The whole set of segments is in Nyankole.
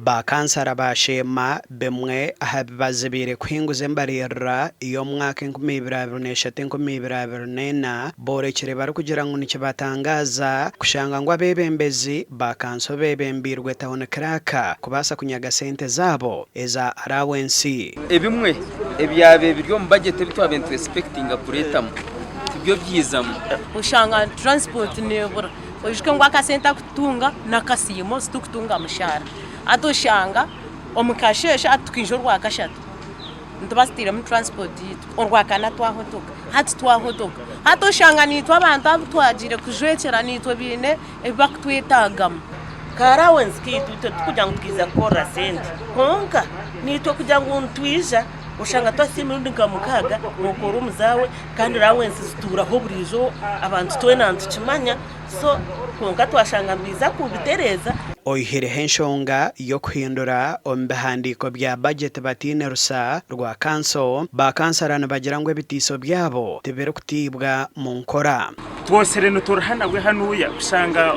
Ba kansara ba Sheema bimwe aha bibazibiire kuhinguza embaririra y'omwaka 2023, 2024 boorekire barikugira ngu nikibatangaaza kushanga ngu abeebembezi ba kanso beebembeirwe Town Clerk kubaasa kunyaga sente zaabo eza arawensi. Ebimwe ebyabaire biri omu bajeti ebi twabaire nitwesipekitinga kureetamu tibyo byizamu. Oshanga transport nebura. Oijuke ngu akasente aku tutunga n'akasiimo titukutunga mushaara. Hati oshanga omu kasheeshe hati tukaija orwakashatu nituba tutairemu transport yaitu, orwakana twahotoka, hati twahotoka. Hati oshanga naitwe abantu abu twagiire kujwekyera naitwe baine ebi bakutwetaagamu. Ka allowance kaitu itwe tikugira ngu twija kukorera sente kwonka naitwe kugira ngu nitwija oshanga twahitsya emirundi nka mukaaga nokora omu zaawe kandi allowance zituuraho buriijo abantu twena nitukimanya so kwonka twashanga nibaija kubitereeza. Oihireho enshonga y'okuhindura omu bihandiiko bya bajeti bataine rusa rwa kanso, ba kansara nibagira ngu ebitiiso byabo tibirikutiibwa mu nkora. Twosire nituruha nabwe hanuya kushanga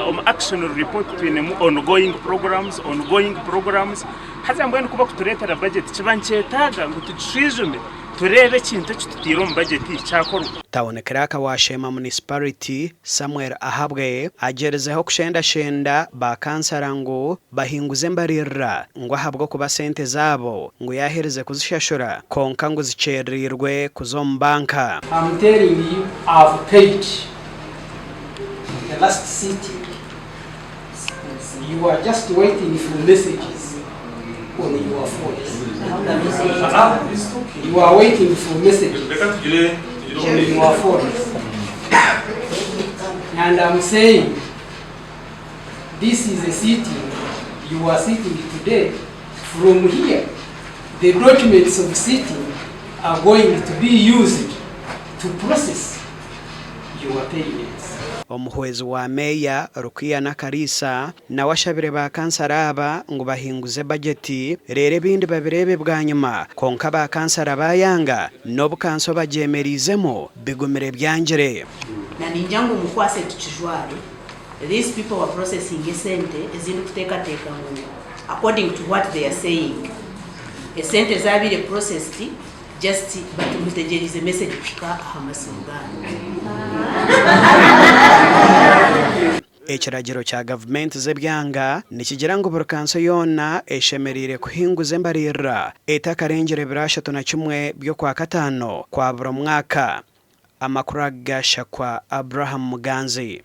omu action report twinemu ongoing programs, ongoing programs haza mbwenu kubakuturetera budget kiba nikyetaaga ngu tugishwijume tureebe ekintu ekitutaire omu budget kyakorwa. Town Clerk wa Sheema Municipality, Samuel Ahabwe agyerizeho kushendashenda ba kansara ngu bahinguze embaririra ngu ahabw'okuba sente zaabo ngu yaaherize kuzishashura kwonka ngu zikyerereirwe kuza omu banka. I'm telling you I've paid the last sitting you are just waiting for messages on your phones you are waiting for messages on your phones and I'm saying this is a sitting you are sitting today from here the documents of sitting are going to be used to process your payments. Omuhwezi wa Meeya, Rukia Nakariisa nawe ashabire ba kansara aba ngu bahinguze bajeti reero ebindi babireebe bwanyima kwonka ba kansara bayanga n'obu kanso bagyemereizemu bigumire byangire. Na ningira ngu mukwase tukijware. These people were processing esente ezindikuteekateeka ngu according to what they are saying esente zabaire processed just but mutegyereize message kuhika aha masimu gaanyu. Ekiragiro kya gavumenti z'ebyanga nikigira ngu buri kanso yoona eshemereire kuhinguza embaririra etakarengire ebiro 31 by'Okwakataano kwa buri mwaka. Amakuru aga gashakwa Abraham Muganzi.